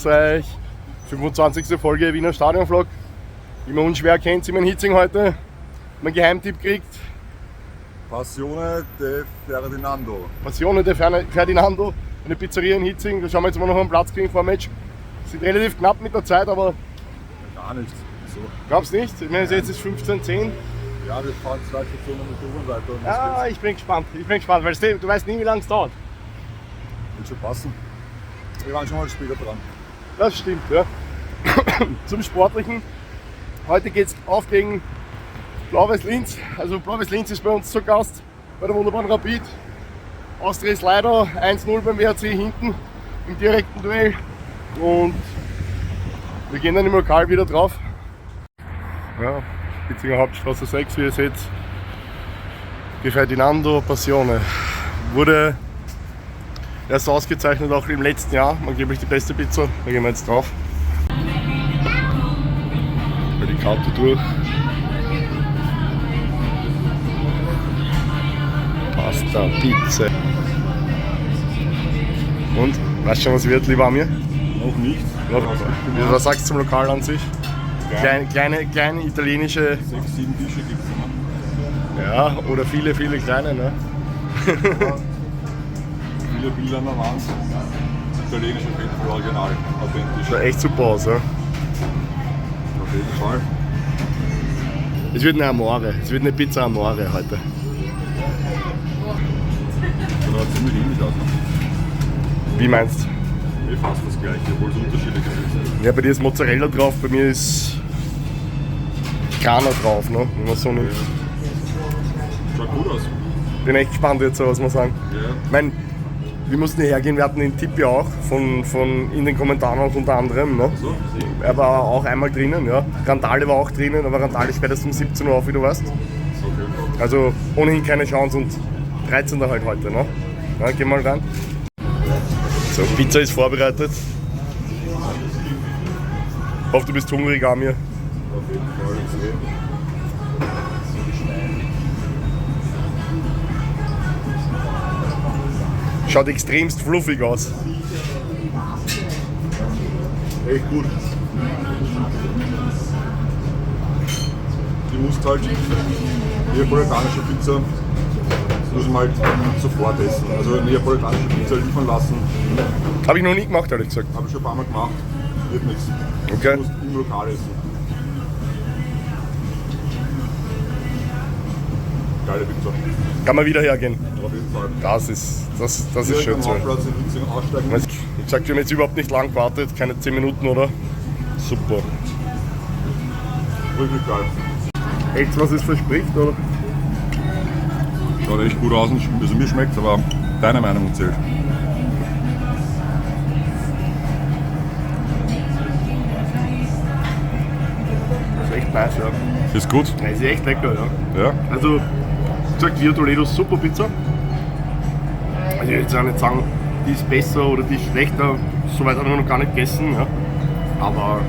Grüß euch. 25. Folge Wiener Stadion-Vlog. Wie man unschwer kennt, sind wir in Hietzing heute. Mein Geheimtipp kriegt. Passione de Ferdinando. Passione de Ferdinando, eine Pizzeria in Hietzing. Da schauen wir jetzt mal noch einen Platz kriegen vor dem Match. Sind relativ knapp mit der Zeit, aber Gar nichts. So. glaubst nicht? Ich meine, jetzt ist 15:10. Ja, wir fahren 2 Stationen mit der U-Bahn weiter. Und Ja, ich bin gespannt. Ich bin gespannt, weil du weißt nie, wie lange es dauert. Wird schon passen. Wir waren schon mal später dran. Das stimmt, ja. Zum Sportlichen. Heute geht's auf gegen Blau-Weiß Linz. Also Blau-Weiß Linz ist bei uns zu Gast bei der wunderbaren Rapid. Austria ist leider 1-0 beim WAC hinten im direkten Duell. Und wir gehen dann im Lokal wieder drauf. Ja, Hitzinger Hauptstraße 6, wie ihr seht. Die Ferdinando Passione wurde erst ausgezeichnet, auch im letzten Jahr. Angeblich die beste Pizza. Da gehen wir jetzt drauf. Mal die Karte durch. Pasta, Pizza. Und, weißt du schon, was wird, lieber Amir? Noch nicht. Was sagst du zum Lokal an sich? Kleine italienische. 6, 7 Tische gibt es immer. Ja, oder viele, viele kleine, ne? Viele Bilder an der Wand. Italienisch auf jeden Fall original, authentisch. Schaut echt super aus, ja. Auf jeden Fall. Es wird eine Amore, es wird eine Pizza Amore heute. Schaut ziemlich ähnlich aus, ne? Wie meinst du? Eh fast das gleiche, obwohl es unterschiedlich ist. Ja, bei dir ist Mozzarella drauf, bei mir ist Grana drauf, ne? Wenn man so nimmt. Ja. Schaut gut aus. Bin echt gespannt jetzt, was wir sagen. Ja. Ich mein, wir mussten hergehen, wir hatten den Tipp ja auch von in den Kommentaren auch unter anderem. Ne? So. Er war auch einmal drinnen, ja. Randale war auch drinnen, aber Randale sperrt erst um 17 Uhr auf, wie du weißt. Okay. Also ohnehin keine Chance und 13. halt heute, ne? Ja, geh mal rein. So, Pizza ist vorbereitet. Hoffe, du bist hungrig, Amir. Auf jeden Fall. Schaut extremst fluffig aus. Echt gut. Die musst halt, neapolitanische Pizza muss man halt sofort essen. Also neapolitanische Pizza liefern lassen. Habe ich noch nie gemacht, ehrlich gesagt. Habe ich schon ein paar Mal gemacht. Wird nichts. Okay. Du musst im Lokal essen. Geile Pizza. Kann man wieder hergehen. Auf jeden Fall. Das ist Direkt schön am zu hören. Hauptplatz in Hietzing aussteigen. Wie gesagt, wir haben jetzt überhaupt nicht lang gewartet, keine 10 Minuten, oder? Super. Wirklich geil. Echt, was es verspricht, oder? Schaut echt gut aus. Also mir schmeckt es, aber deine Meinung zählt. Das ist echt nice, ja. Ist gut? Ja, ist echt lecker, ja. Ja. Also, wie gesagt, Via Toledo, super Pizza. Also ich will jetzt auch nicht sagen, die ist besser oder die ist schlechter, soweit habe ich noch gar nicht gegessen. Ja. Aber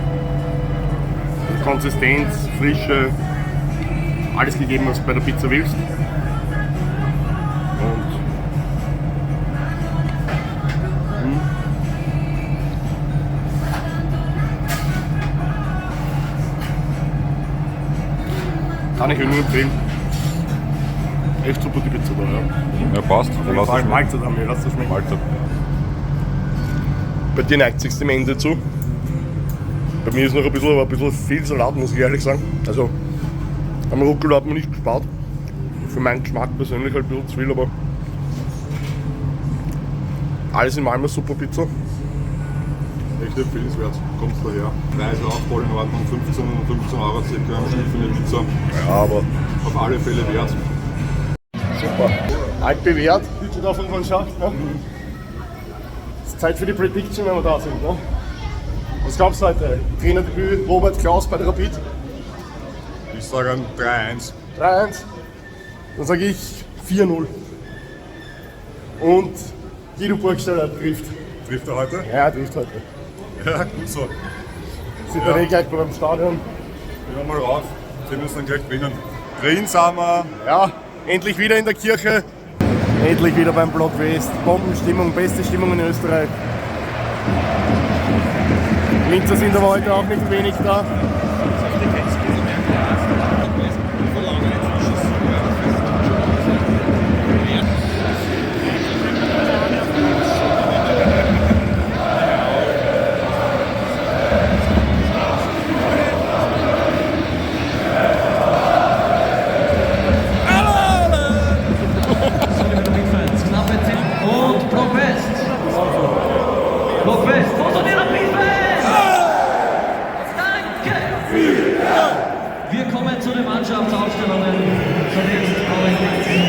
Konsistenz, Frische, alles gegeben, was du bei der Pizza willst. Und kann ich euch nur empfehlen. Echt super die Pizza da, ja. Ja, passt. Lass das schmecken. Mahlzeit haben wir, lass das schmecken. Mahlzeit. Bei dir neigt sich's dem Ende zu. Bei mir ist noch ein bisschen viel Salat, muss ich ehrlich sagen. Also am Rucola hat man nicht gespart. Für meinen Geschmack persönlich halt ein bisschen zu viel, aber alles in allem eine super Pizza. Echt empfehlenswert, kommst daher. Preise auch voll in Ordnung, 15 Euro circa im Schnitt für eine Pizza. Ja, aber Auf alle Fälle wert. Super. Altbewährt, Hütteldorf von Schacht. Ne? Es ist Zeit für die Prediction, wenn wir da sind. Ne? Was glaubst du heute? Trainerdebüt Robert Klaus bei der Rapid? Ich sage ein 3-1. 3-1. Dann sage ich 4-0. Und Guido Burgstaller trifft. Trifft er heute? Ja, er trifft heute. Ja, gut so. Sind wir eh gleich beim Stadion. Gehen wir mal rauf. Sehen wir uns dann gleich drinnen. Drin sind wir. Ja, endlich wieder in der Kirche. Endlich wieder beim Block West. Bombenstimmung, beste Stimmung in Österreich. Linzer sind aber heute auch nicht wenig da. Und Block-West. Block-West. Wo sind die Rapid-Fans? Danke! Wir kommen zu den Mannschaftsaufstellungen. Zunächst kommen die.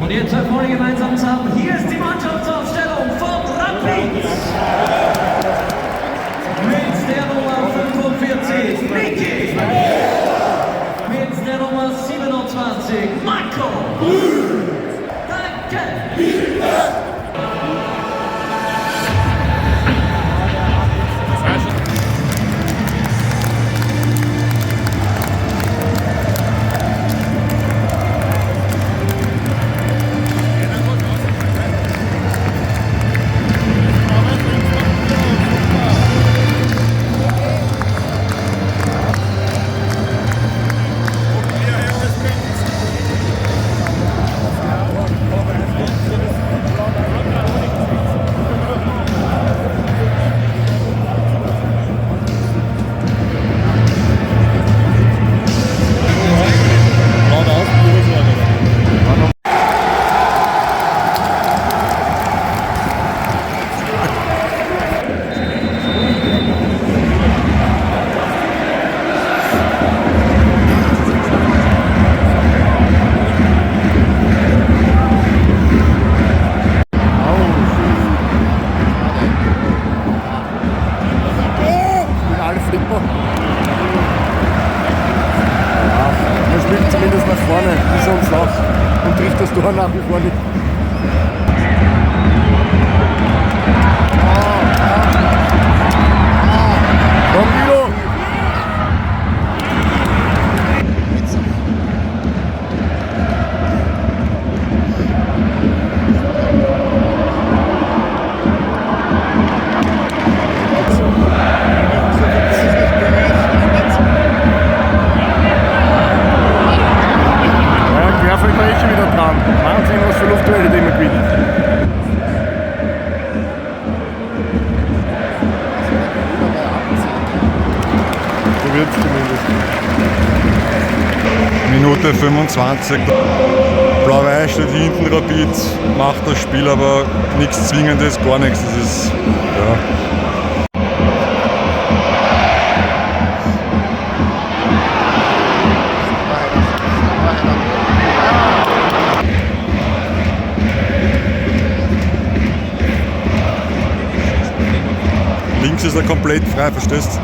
Und jetzt hören wir gemeinsam zusammen. Hier ist die Mannschaftsaufstellung von Rapid. Mit der Nummer 45, Niki. Mit der Nummer 27, Marco. Danke. Spielen alle Flipper. Ja, man spielt zumindest nach vorne, wie sonst auch. Und trifft das Tor nach wie vor nicht. Komm, Guido! Ja, Querfeld war eh schon wieder dran. Wahnsinn, was für Luftduelle die immer gewinnen. So wird's zumindest. Minute 25. Blau-Weiß steht hinten, Rapid macht das Spiel, aber nichts Zwingendes, gar nichts. Das ist, ja. Links ist er komplett frei, verstehst?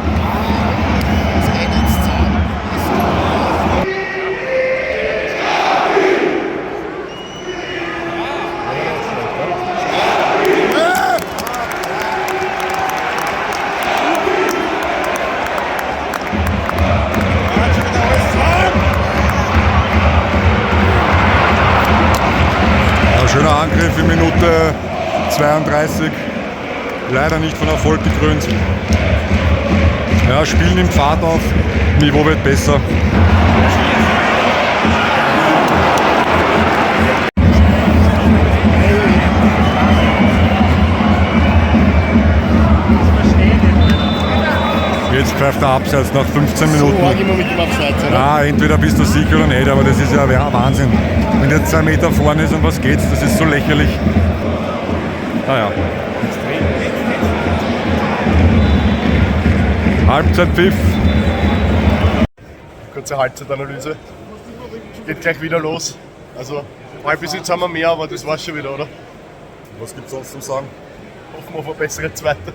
Ja, schöner Angriff in Minute 32. Leider nicht von Erfolg gekrönt. Ja, Spiel nimmt Fahrt auf, Niveau wird besser. Jetzt pfeift der Abseits nach 15 Minuten. So arg immer mit dem Abseits, oder? Ja, entweder bist du sicher oder nicht, aber das ist ja Wahnsinn. Wenn der 2 Meter vorne ist, um was geht's? Das ist so lächerlich. Naja. Halbzeitpfiff. Kurze Halbzeitanalyse. Geht gleich wieder los. Also, Ballbesitz haben wir mehr, aber das war's schon wieder, oder? Was gibt's sonst zum Sagen? Hoffen wir auf eine bessere zweite.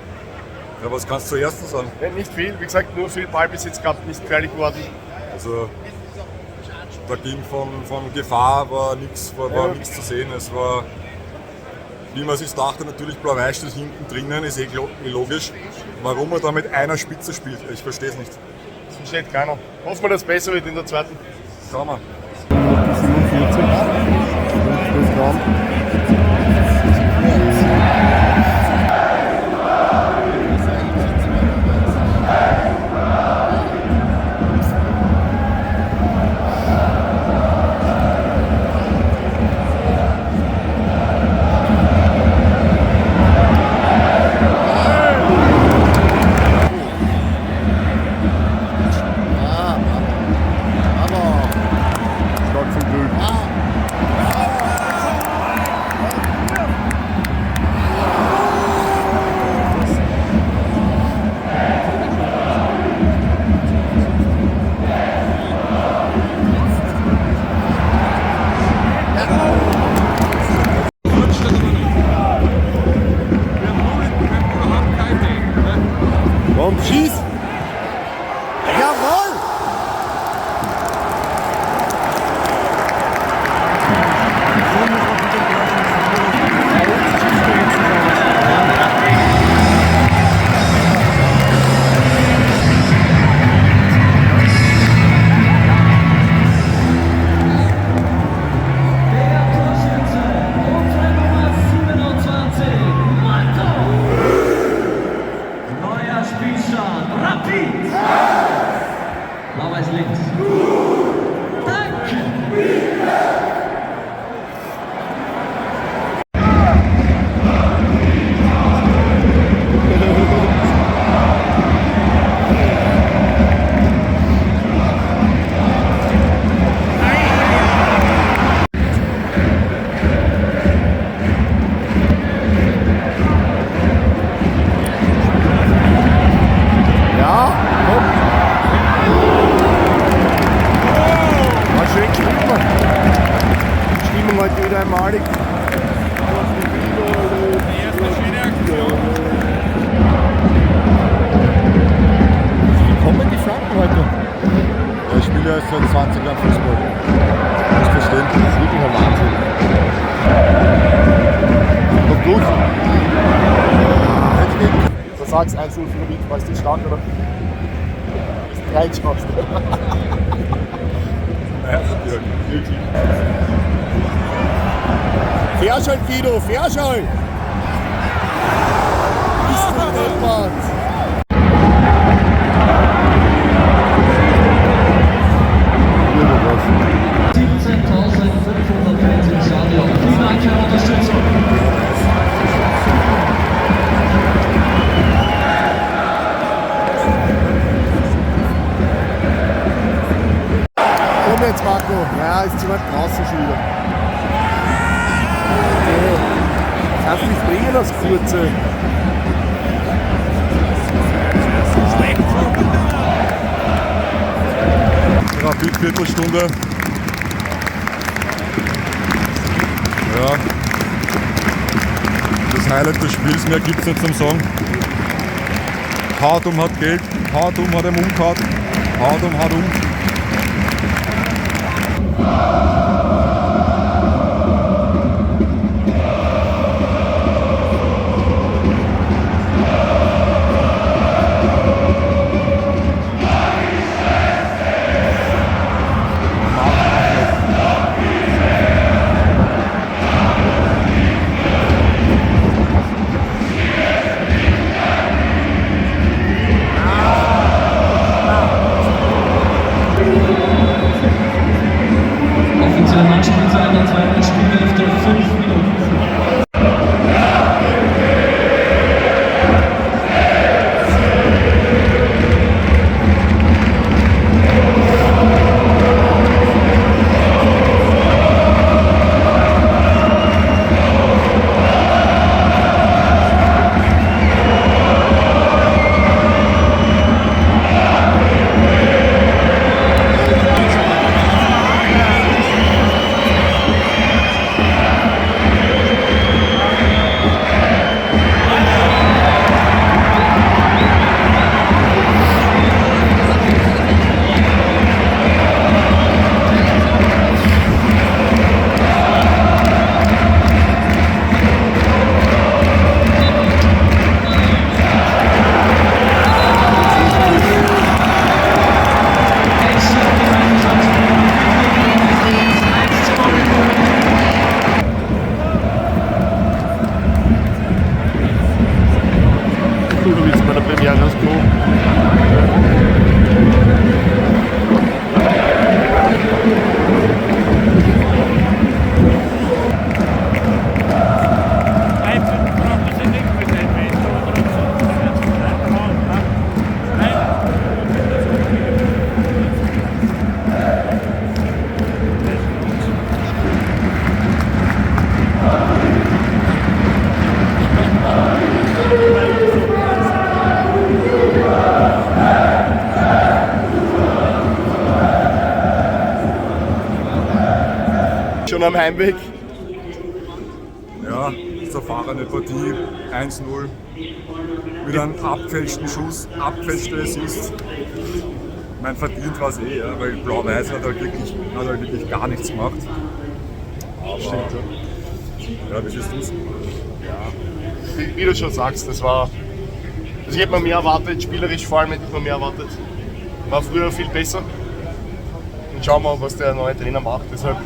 Ja, was kannst du zur ersten sagen? Ja, nicht viel, wie gesagt, nur viel Ballbesitz gehabt, nicht gefährlich geworden. Also, da ging von Gefahr war nichts war, war nichts zu sehen. Es war, wie man sich dachte, natürlich Blau-Weiß steht hinten drinnen, ist eh logisch. Warum er da mit einer Spitze spielt, ich verstehe es nicht. Das versteht keiner. Hoffen wir, dass es besser wird in der zweiten. Schauen wir. 47. Das Komm, schieß! Jawohl! Der Torschütze, unsere Nummer 27, Marco. Neuer Spielstand, Rapid. Blau-Weiß Linz. Danke. Ja, komm. War schön gespielt, Mann. Stimmung heute wieder einmalig. Wie kommen die Flanken heute? Ja, ich spiele ja seit 20 Jahren Fußball. Musst verstehen. Das ist wirklich ein Wahnsinn. Kommt gut. Da sagst 1-0 für Rapid, weißt du, stark, oder? Bist reinschaust. Ja, Wirklich. Verschall, Guido, Verschall! Bist du deppert? Irgendwas. 17.500 Fans im Stadion. Vielen Dank für eure Unterstützung. Komm jetzt, Marco. Ja, ist zu weit draußen schon wieder. Okay. Kannst nicht bringen, das Kurze. Rapid Viertelstunde. Ja. Das Highlight des Spiels, mehr gibt's nicht zum Sagen. Haut um hat Geld, haut um hat ihm umgehauen, haut um hat um. Offizielle Nachspielzeit der zweiten Spielhälfte 5 Minuten. Cooler Witz bei der Premiere aus Klo. Schon am Heimweg. Ja, ist der verfahrene Partie, 1-0. Mit einem abgefälschten Schuss, abgefälschter Assist. Mein verdient war es eh, ja, weil Blau-Weiß hat halt wirklich gar nichts gemacht. Aber, Stimmt, ja. Ja, wie siehst du's? Wie du schon sagst, das war. Also ich hätte mir mehr erwartet, spielerisch vor allem hätte ich mir mehr erwartet. War früher viel besser. Und schauen wir, was der neue Trainer macht. Deshalb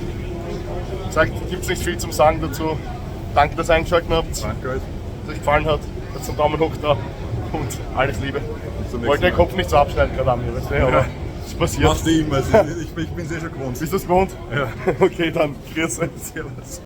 gibt es nicht viel zum Sagen dazu. Danke, dass ihr eingeschaltet habt, dass Danke euch. es euch gefallen hat. Lasst einen Daumen hoch da und alles Liebe. Bis zum nächsten Wollte den Mal. Kopf nicht so abschneiden gerade an mir, weißt du, aber Ja. es passiert. Machst du immer, ich bin's eh schon gewohnt. Bist du es gewohnt? Ja. Okay, dann grüß euch. Servus.